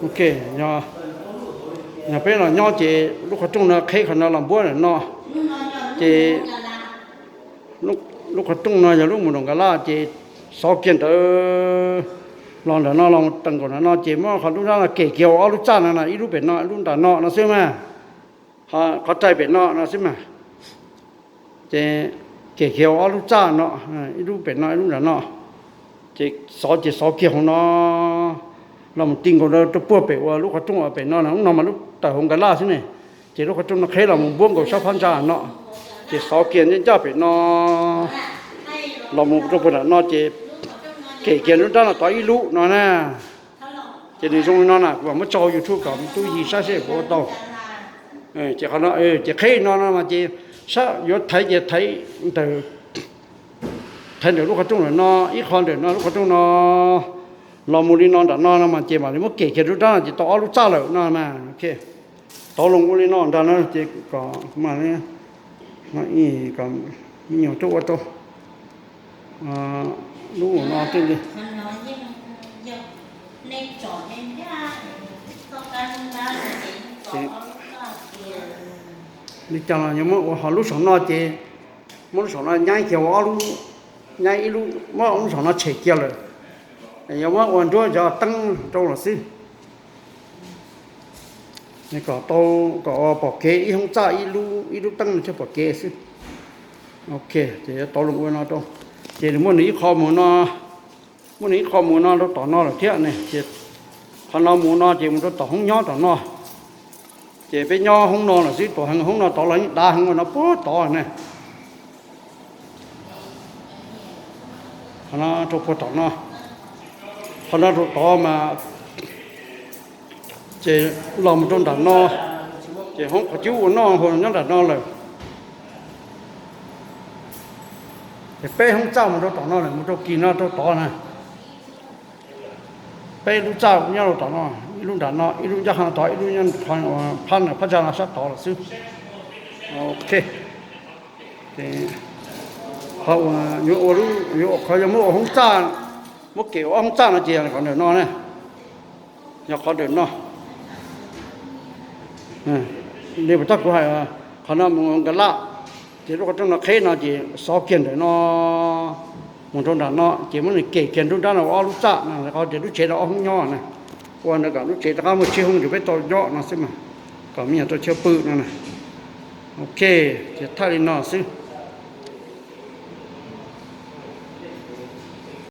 Ok, yog peb los nyob ces lub qhov rooj no qheb qhov no los npuab ntawm no, ces lub qhov rooj no yog lub mus nraum Nkas Laj ces xov kiag ntawd los ntawm no los teem nkaum ntawm no ces muab qhov nruab nrab no kem kiag ua ob lub txaj no na, ib lub pem no ib lub nram no no xwb mas. Qhov rais pem no no xwb mas. Ces kem kiag ua ob lub txaj no, ib lub pem no ib lub nram no. Ces xov ces xov kiag hauv no los mus ti nkaus rau puag pem uas lub qhov rooj uas pem no, hnub no mas lub tawm hauv Nkas Laj xwb ne. Ces lub qhov rooj no qheb los mus npuab nkaus sab phab ntsa no, ces xov kiag ncaj ncaj pem no los mus rau puag nram no ces kem kiag nruab nrab no tod ib lub no na. Ces nws zoo li no na, kuv mam muab tso hauv YouTube kom tub yig saib seb puas ua tau. Ces qhov no ces qheb no no mas ces sab yuav thaiv ces thaiv ntawm, thaiv ntawm lub qhov rooj ntawm no, ib qho ntawm no lub qhov rooj no los mus li no nram no no mas ces mam li muab kem kiag nruab nrab no ces tau ob lub txaj lawm no mas. Tov loo ua li no ntag na ces kom, kom me nyuam tuaj ua rau lub no thiaj li. Li cas los yog muab ua, ho lub saum no ces muab lub saum no nyaib kiag ua ob lub, nyaib ib lub, muab lub saum no tshem kiag lawm, yog muab ua nruab zov teeb rau los xwb. Kom tau, kom pom kev ib hoob txaj ib lub, ib lub teeb no thiaj pom kev xwb. Ok, ces yuav tov loo ua no rau. Ces nws muaj nws ib qho mus no, muaj nws ib qho mus no rau tom no lawm thiab ne. Ces qhov no mus no ces mus rau tom hoob nyob tom no. Ces peb nyob hoob no lawm xwb, tuam heev hoob no tod los yeej dav heev ua no puag tod ne. Qhov no rau puag tom no, qhov no rau tod mas, ces los mus rau nram no, ces hoob qhov cub ua noj hu nyob nram no lawm. Ces peb hoob txaj mus rau tom no lawm, mus rau kis no rau tod na. Peb lub txaj nyob rau tom no, ib lub nram no, ib lub ncaj qha tod, ib lub nyob phab no, phab ntsa no sab tod lawm xwb. Ok. Qhov uas yuav ua, qhov yuav muab ua hoob txaj, muab kem ua ob hoob txaj no ces yog qhov ntawm no na. Yog qhov ntawm no. Li puas tag kuv hais, qhov no mus Nkas Laj, ces lub qhov rooj no qheb no ces xov kiag ntawm no mus rau nram no ces muab nws kem kiag nruab nrab no ua ob lub txaj no, qhov tias lub tsev no ob hoob nyob na. Ua ntawd kom lub tsev rov qab muaj tsib hoob ces peb tau nyob no xwb mas, kom me nyuam tau chaw pw no na. Ok, ces thaij li no xwb.